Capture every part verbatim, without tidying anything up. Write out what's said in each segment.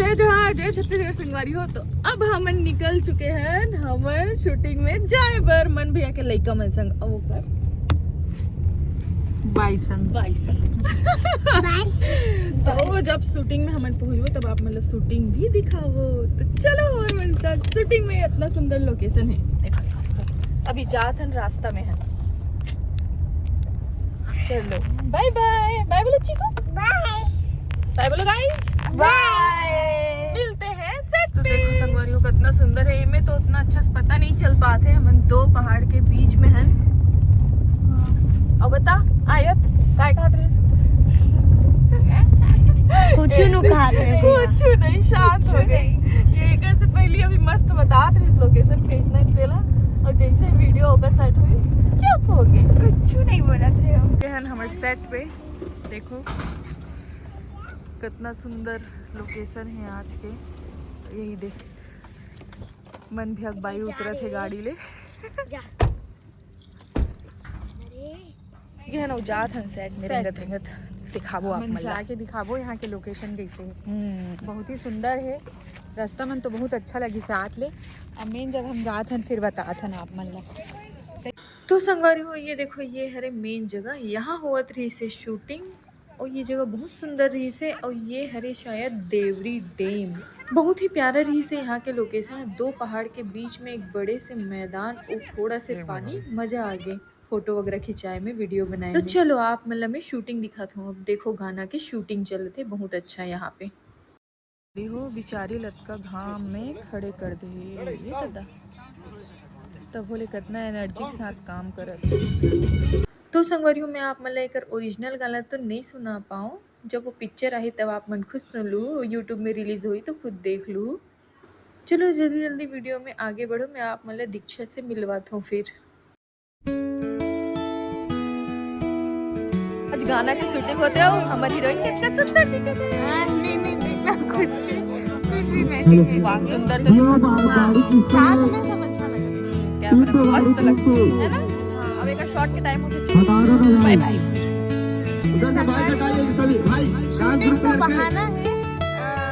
जय जोहार, जय छत्तीसगढ़ संगवारी हो। तो अब हमन निकल चुके हैं हमर शूटिंग में जाए बर, मन भैया के लइका मन संग। अब ओकर बाई संग। बाई संग। तो जब शूटिंग में हमन पहुंचबो, तब आप मन ला शूटिंग भी दिखाबो। तो चलो, हमर मन साथ शूटिंग में इतना सुंदर लोकेशन है, देखो। अभी जात हन, रास्ता में हन। चलो, बाय बाय। बाय बोलो चीकू। बाय। बाय बोलो गाइस। बाय। मिलते हैं सेट तो पे। देखो संगवारी हो, कितना सुंदर है। एमे तो उतना अच्छा से पता नहीं चल पाते, हमन दो पहाड़ के बीच में हन। अब बता आयत, काय कहत रहे? कुछ नु कहत रहे। कुछ नहीं, शांत हो गए। ये एकर से पहले अभी मस्त बतात रहे लोकेशन कैसना है तेला, और जैसे वीडियो ओकर सेट हुई, चुप हो गए, कुछ नहीं बोलत रहे हो। ये हन हमर सेट पे, देखो कितना सुंदर लोकेशन है आज के। यही देख, मन भी अगबाई उतरत है गाड़ी ले। जा। अरे। ये है ना, जात हन सेट में सेट। रेंगत रेंगत दिखाबो आप हमन मन ला। जाके दिखाबो यहाँ के लोकेशन कैसे है। हम्म। बहुत ही सुंदर है। रास्ता मन तो बहुत अच्छा लगी साथ ले। अब मेन जगह हम जात हन, फिर बतात हन आप मन ला। तो संगवारी हो, ये देखो, ये हरे मेन जगह, यहाँ होवत रही से शूटिंग। और ये जगह बहुत सुंदर रही से। और ये हरे शायद देवरी डैम, बहुत ही प्यारा रही से यहाँ के लोकेशन। दो पहाड़ के बीच में एक बड़े से मैदान और थोड़ा से पानी, मजा आ गए फोटो वगैरह खिंचाए में, वीडियो बनाए तो में। चलो, आप मन ला मैं शूटिंग दिखात हूँ। अब देखो, गाना के शूटिंग चलत है, बहुत अच्छा यहाँ पे। हो बिचारी लतका घाम में खड़े कर दे ये दादा, तब होले कितना एनर्जी के साथ काम करत। तो संगवारी हो, मैं आप मन ला एकर ओरिजिनल गाना तो नहीं सुना पाऊँ, जब वो पिक्चर आही तब आप मन खुद सुन लू, YouTube में रिलीज होई तो खुद देख लू। चलो जल्दी जल्दी वीडियो में आगे बढ़ो, मैं आप मन ला दीक्षा से मिलवात हूँ फिर। आज गाना के शूटिंग होते हो, हमर हीरोइन कितना सुंदर दिखत है। हाँ, नहीं, नहीं, देखना कुछ, कुछ भी मैसेज नहीं। वाह, सुंदर तो हाँ, साथ में सब अच्छा लगा। हम्म, कैमरा में मस्त लगता है ना? हाँ, अब एक शॉट के टाइम होते। बाय बाय। उधर से बाय बताइए, तभी भाई, डांस शूटिंग ग्रुप का लड़के। बहाना है।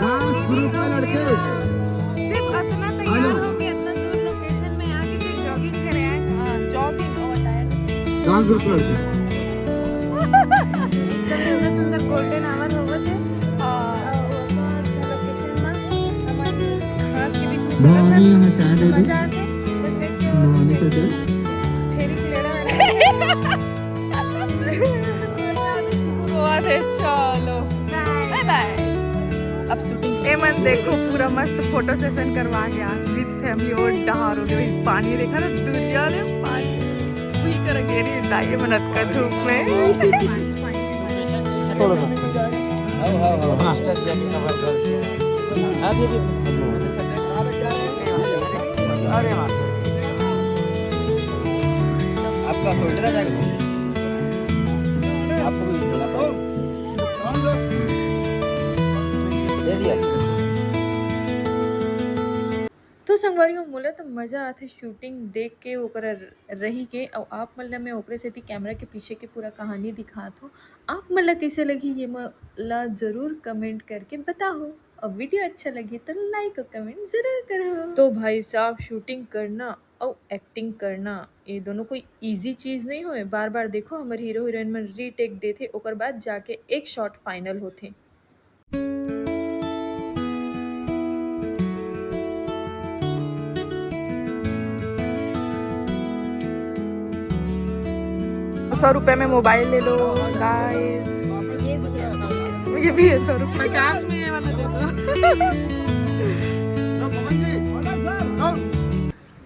डांस ग्रुप में लड़के। सिर्फ इतना तैयार हेलो। हो कि इतना दूर लोकेशन में आके सिर्फ जॉगिंग करे आए। हाँ, जॉगिंग, ओ, बताया नहीं। डांस ग्रुप में लड़के। इतना सुंदर सुंदर गोल्डन आवर होवत है। हाँ। और उतना अच्छा लोकेशन में हमारे घास के बीच में चलत है। मजा आते। बस देख के और पीछे छेरी के लेड़ा है। गोवा थे, चलो। बाय। बाय बाय। अब शूटिंग। ए मन देखो, पूरा मस्त फोटो सेशन करवा गया विद फैमिली। और डहार हो गई, पानी देखा ना, दुनिया ने पानी। वही कर गेरी दाई मनत का धूप में। थोड़ा सा। मास्टर जी अभी कवर कर दिया। अभी भी। अरे वाह। आपका शोल्डर आ जाएगा। आपको भी देना पड़ेगा। दे दिया। तो संगवारी हो, मोला तो मजा आथे शूटिंग देख के, ओकरा रही के। अउ आप मन ल मैं ओकरे सेती कैमरा के पीछे के पूरा कहानी दिखात हूँ। आप मन ल कइसे लगही, ये मोला जरूर कमेंट करके बताओ। अउ वीडियो अच्छा लगे तो लाइक अउ कमेंट जरूर करो। तो भाई साहब, शूटिंग करना अउ एक्टिंग करना, ये दोनों कोई ईजी चीज नहीं होए। बार बार देखो, हमर हीरो हीरोइन मन रीटेक देथे, ओकर बाद जाके एक शॉट फाइनल होथे। सौ रुपए में मोबाइल ले लो गाइस। ये भी है। ये भी है सौ रुपए। पचास में ये वाला दे दो।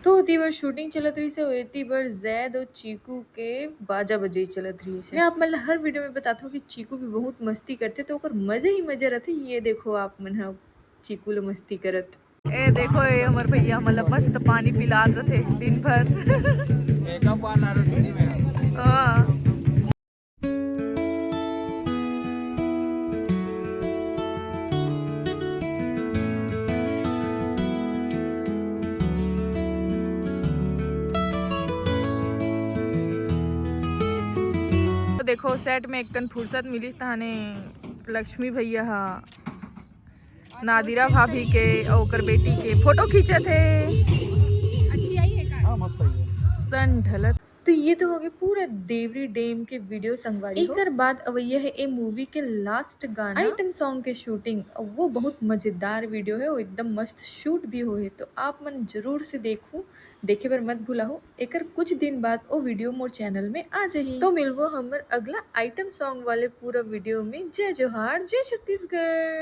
तो ओती बर शूटिंग चलत रहिस हे, एती बर जैद अउ चीकू के बाजा बजई चलत रहिस हे। मैं आप मन ल हर वीडियो में बताथंव कि चीकू भी बहुत मस्ती करथे, तो ओकर मजा ही मजा रथे। ये देखो आप मन ह चीकू ल मस्ती करत। ए देखो, ए हमर भैया हमन ल मस्त पानी पिलात रथे दिन भर। हाँ। तो देखो, सेट में एक कन फुर्सत मिलिस, तहाने लक्ष्मी भैया हा नादिरा भाभी के अउ ओकर बेटी के फोटो खींचत हे। अच्छी आई है कार। हाँ, मस्त आई है। सन ढलत। तो ये तो हो गए पूरा देवरी डैम के वीडियो संगवारी हो। एकर बाद अवैया है ए मूवी के लास्ट गाना, आइटम सॉन्ग के शूटिंग। वो बहुत मजेदार वीडियो है, वो एकदम मस्त शूट भी हो है, तो आप मन जरूर से देखो। देखे बर मत भूलाहू। एकर कुछ दिन बाद ओ वीडियो मोर चैनल में आ जाही। तो मिलबो हमर अगला आइटम सॉन्ग वाले पूरा वीडियो में। जय जोहार, जय छत्तीसगढ़।